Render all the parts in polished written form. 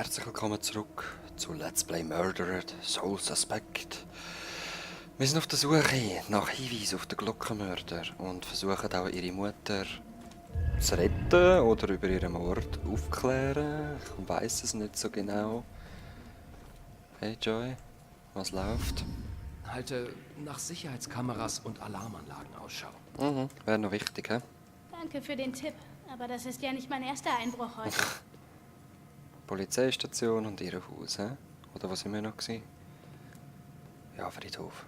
Herzlich willkommen zurück zu Let's Play Murdered Soul Suspect. Wir sind auf der Suche nach Hinweisen auf den Glockenmörder und versuchen auch ihre Mutter zu retten oder über ihren Mord aufklären. Ich weiß es nicht so genau. Hey Joy, was läuft? Halte nach Sicherheitskameras und Alarmanlagen Ausschau. Wäre noch wichtig, hä? Danke für den Tipp, aber das ist ja nicht mein erster Einbruch heute. Polizeistation und ihr Haus, hä? Oder wo sind wir noch gewesen? Ja, Friedhof.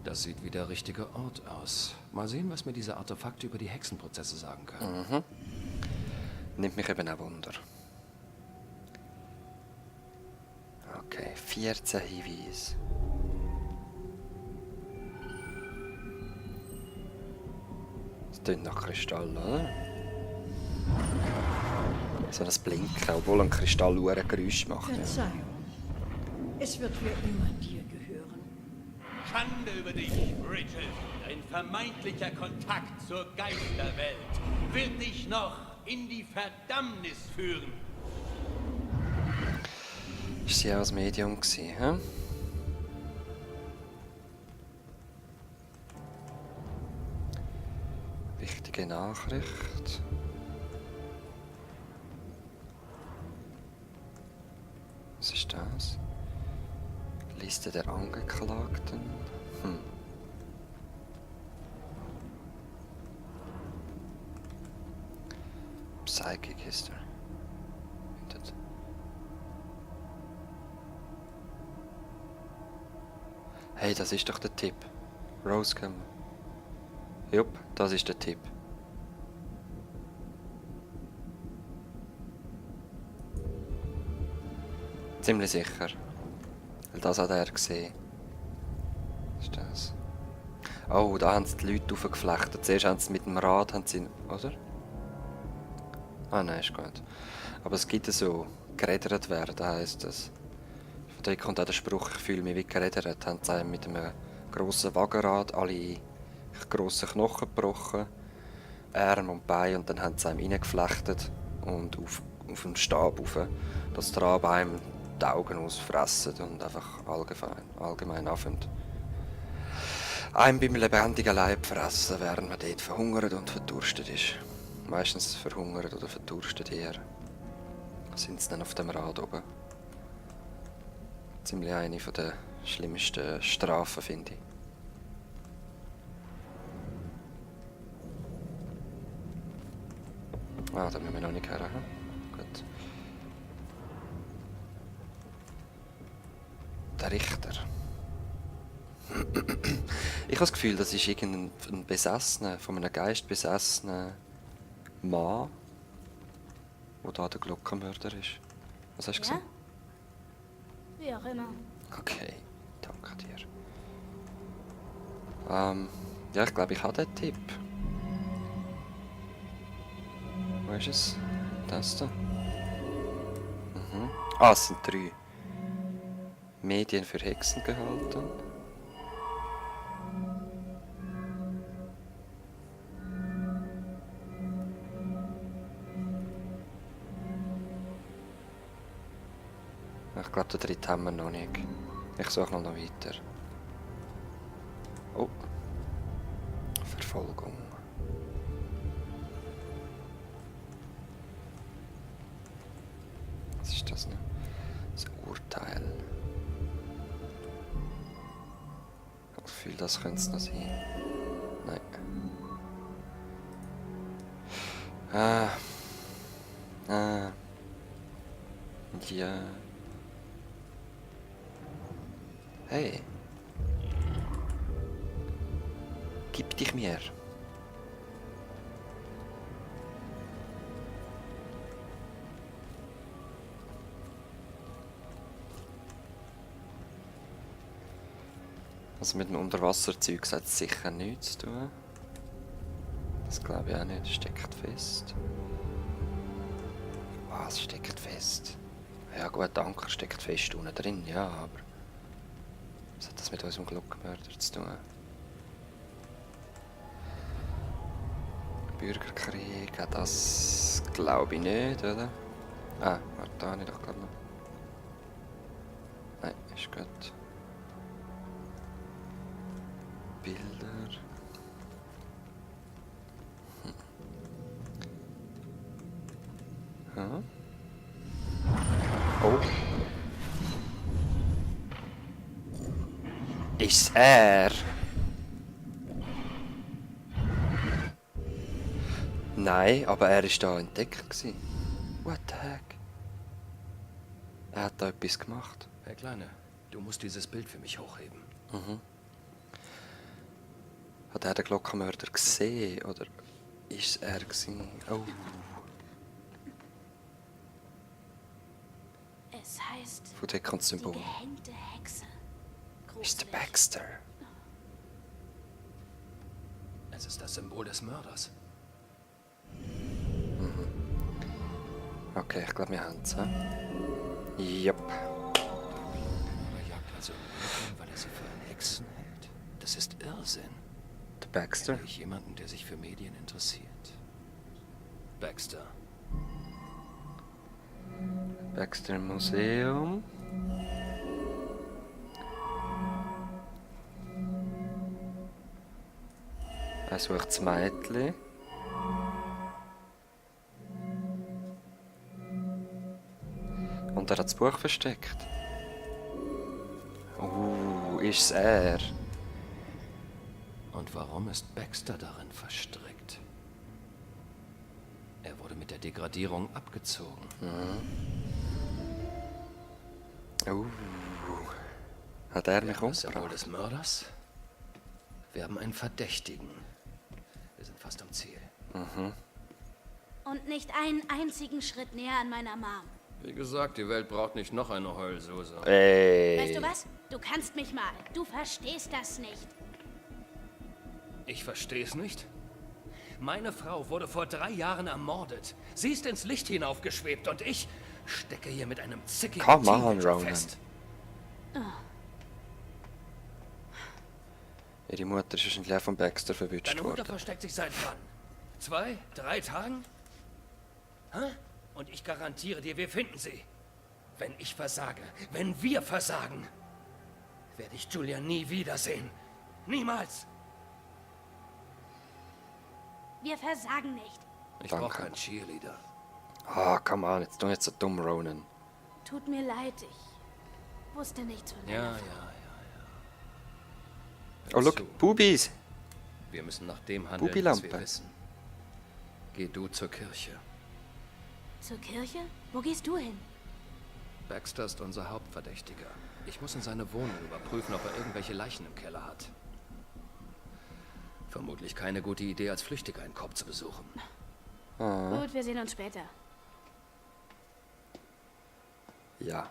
Das sieht wie der richtige Ort aus. Mal sehen, was mir diese Artefakte über die Hexenprozesse sagen können. Nimmt mich eben auch Wunder. Okay, 14 Hinweise. Das klingt nach Kristall, oder? So ein Blinken, obwohl ein Kristall nur ein Geräusch macht. Ja. Verzeihung. Es wird für immer dir gehören. Schande über dich, Bridget. Dein vermeintlicher Kontakt zur Geisterwelt wird dich noch in die Verdammnis führen. Ist sie auch als Medium gewesen, hä? Wichtige Nachricht. Was ist das? Liste der Angeklagten. Psychic History. Hintet. Hey, das ist doch der Tipp. Rosecam. Jupp, das ist der Tipp. Ziemlich sicher. Weil das hat er gesehen. Was ist das? Oh, da haben sie die Leute aufgeflechtet. Zuerst haben sie mit dem Rad, haben sie... Oder? Ah nein, ist gut. Aber es gibt so, gereddert werden, heisst das. Von da kommt auch der Spruch, ich fühle mich wie gereddert. Haben sie mit einem grossen Wagenrad alle grossen Knochen gebrochen, Arme und Beine, und dann haben sie einem reingeflechtet und auf den Stab rauf, dass der Rad einem die Augen ausfressen und einfach allgemein anfängt. Einem beim lebendigen Leib fressen, während man dort verhungert und verdurstet ist. Meistens verhungert oder verdurstet eher. Sind sie dann auf dem Rad oben. Ziemlich eine der schlimmsten Strafen, finde ich. Ah, da müssen wir noch nicht her. Gut. Der Richter. Ich habe das Gefühl, das ist irgendein besessener, von einem Geist besessener Mann, der da der Glockenmörder ist. Was hast du Ja? gesagt? Wie auch immer. Okay, danke dir. Ja, ich glaube, ich habe den Tipp. Wo ist es? Das da? Ah, es sind 3. Medien für Hexen gehalten. Ich glaube, den dritten haben wir noch nicht. Ich suche noch weiter. Oh. Verfolgung. Was ist das noch? Das Urteil. Ich habe das Gefühl, das könnte es noch sein. Nein. Ja. Hey. Gib dich mir. Also mit dem Unterwasserzeug hat es sicher nichts zu tun. Das glaube ich auch nicht. Steckt fest. Was steckt fest? Ja gut, der Anker steckt fest unten drin, ja, aber... Was hat das mit unserem Glockenmörder zu tun? Bürgerkrieg, das glaube ich nicht, oder? Ah, warte, da habe ich doch gerade noch. Nein, ist gut. Bilder. Ja. Oh. Ist er? Nein, aber er war da entdeckt gewesen. What the heck? Er hat da etwas gemacht. Hey Kleine, du musst dieses Bild für mich hochheben. Hat er den Glockenmörder gesehen? Oder ist es er gewesen? Oh. Es heißt Von dort kommt das die Symbol. gehängte Hexe. Ist der Gruselig. Baxter. Es ist das Symbol des Mörders. Okay, ich glaube, wir haben es. Jupp. Er jagt also Mädchen, weil er sie für einen Hexen hält. Das ist Irrsinn. Der Baxter. Kenne ich jemanden, der sich für Medien interessiert? Baxter. Baxter im Museum. Er sucht das Mädchen. Und er hat das Buch versteckt. Ist es er? Und warum ist Baxter darin verstrickt? Er wurde mit der Degradierung abgezogen. Hat er mich Das Symbol umgebracht? des Mörders? Wir haben einen Verdächtigen. Wir sind fast am Ziel. Und nicht einen einzigen Schritt näher an meiner Mom. Wie gesagt, die Welt braucht nicht noch eine Heulsuse. Ey. Weißt du was? Du kannst mich mal. Du verstehst das nicht. Ich verstehe es nicht. Meine Frau wurde vor 3 Jahren ermordet. Sie ist ins Licht hinaufgeschwebt und ich stecke hier mit einem zickigen Come on, Teenager Ronan. fest. Ihre Mutter ist wahrscheinlich auch von Baxter verwünscht Deine Mutter worden. versteckt sich seit wann? 2, 3 Tagen? Hä? Und ich garantiere dir, wir finden sie. Wenn ich versage, wenn wir versagen, werde ich Julia nie wiedersehen. Niemals. Wir versagen nicht. Ich Danke. brauche keinen Cheerleader. Ah, come on, jetzt tu nicht so dumm, Ronan. Tut mir leid, ich wusste nichts von Ja, deiner ja, Frau. ja. Oh, Zu. look, Bubis. Wir müssen nach dem handeln, was Bubilampe. wir wissen. Geh du zur Kirche. Zur Kirche? Wo gehst du hin? Baxter ist unser Hauptverdächtiger. Ich muss in seine Wohnung überprüfen, ob er irgendwelche Leichen im Keller hat. Vermutlich keine gute Idee, als Flüchtiger einen Korb zu besuchen. Gut, wir sehen uns später. Ja.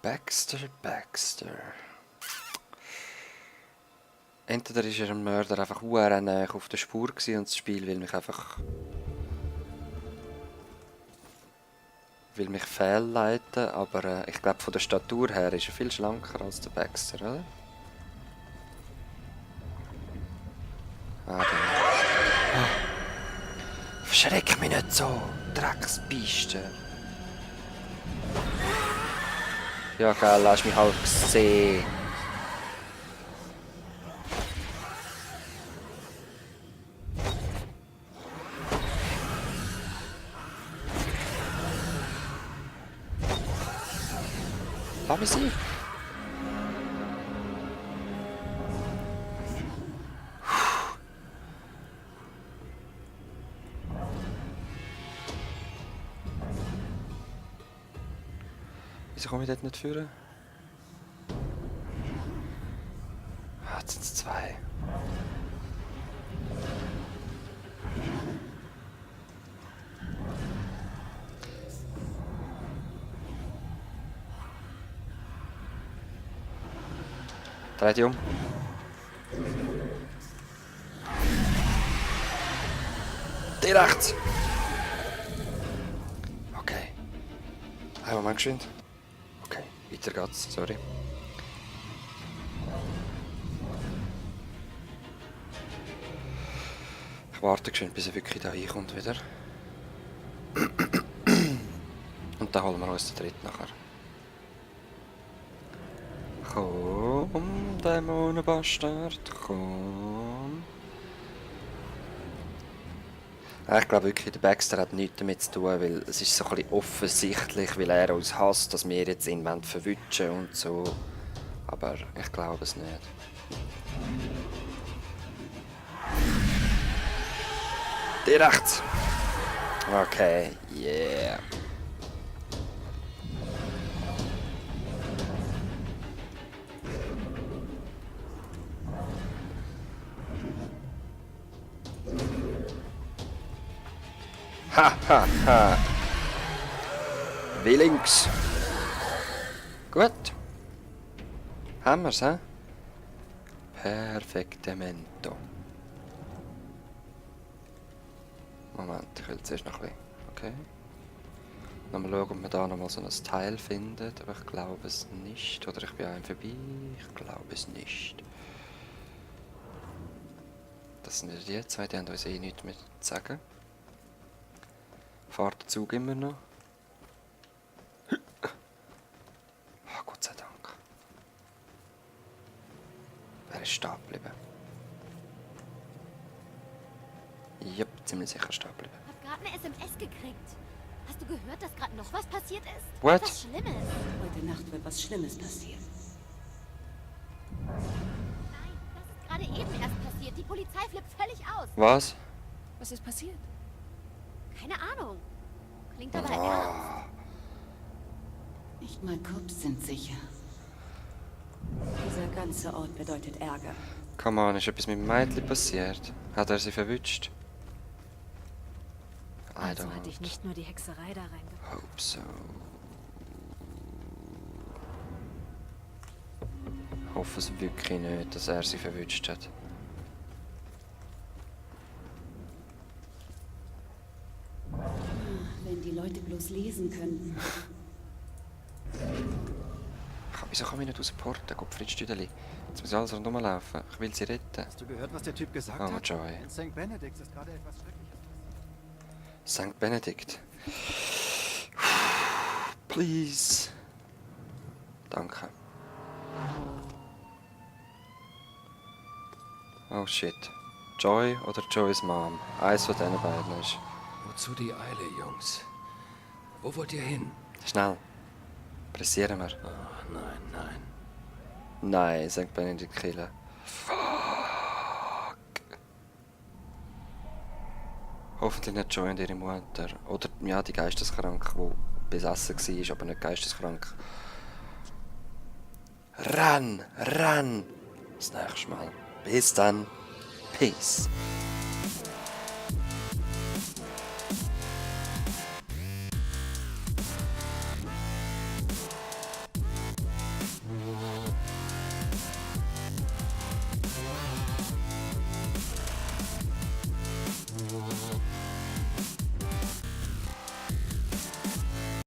Baxter. Entweder ist er ein Mörder einfach nah auf der Spur gewesen und das Spiel will mich einfach... will mich fehlleiten, aber ich glaube von der Statur her ist er viel schlanker als der Baxter, oder? Ah, der... Ah. Verschreck mich nicht so, Drecksbiste. Ja, geil, lass mich halt sehen. Lass mich sein. Wieso komme ich dort nicht führen? Ah, jetzt sind es 2. Dreh dich um. Die rechts. Okay. Einen Moment geschwind. Okay, weiter geht's, sorry. Ich warte schön, bis er wirklich da reinkommt wieder. Und dann holen wir uns den dritten nachher. Komm, Dämonenbastard, komm. Ja, ich glaube wirklich, der Baxter hat nichts damit zu tun, weil es ist so ein bisschen offensichtlich, weil er uns hasst, dass wir jetzt ihn verwutschen und so. Aber ich glaube es nicht. Direkt! Okay, yeah. Ha, ha, ha. Wie links. Gut. Haben wir's, hä? Perfektemento. Moment, ich will zuerst noch ein bisschen. Okay. Nochmal schauen, ob wir da nochmal so ein Teil finden. Aber ich glaube es nicht. Oder ich bin einem vorbei. Ich glaube es nicht. Das sind wieder die zwei, die haben uns eh nichts mehr zu sagen. Fahrt der Zug immer noch? Oh, Gott sei Dank. Er ist stehen geblieben. Jupp, ziemlich sicher stehen geblieben. Ich hab gerade eine SMS gekriegt. Hast du gehört, dass gerade noch was passiert ist? What? Was Schlimmes. Heute Nacht wird was Schlimmes passieren. Nein, das ist gerade eben erst passiert. Die Polizei flippt völlig aus. Was? Was ist passiert? Keine Ahnung. Klingt aber ernst. Nicht mal Cops sind sicher. Dieser ganze Ort bedeutet Ärger. Come on, ist etwas mit dem Mädchen passiert? Hat er sie verwünscht? I Also don't hatte ich nicht nur die Hexerei da reingebracht. hope so. Ich hoffe es wirklich nicht, dass er sie verwünscht hat. Wenn die Leute bloß lesen könnten. Wieso kann ich nicht aus dem Port, der Gottfried-Stüdeli? Jetzt muss ich alles rundherum laufen. Ich will sie retten. Hast du gehört, was der Typ gesagt Oh, hat? Joy. In St. Benedict ist gerade etwas Schreckliches passiert. St. Benedict. Please. Danke. Oh shit. Joy oder Joys Mom? Eins von diesen beiden ist. Wozu die Eile, Jungs? Wo wollt ihr hin? Schnell. Pressieren wir. Oh, nein, nein. Nein, St. Benedict killen. Fuck. Hoffentlich nicht Joy und ihre Mutter. Oder ja, die Geisteskranke, die besessen war, aber nicht geisteskrank. Renn! Renn! Das nächste Mal. Bis dann. Peace.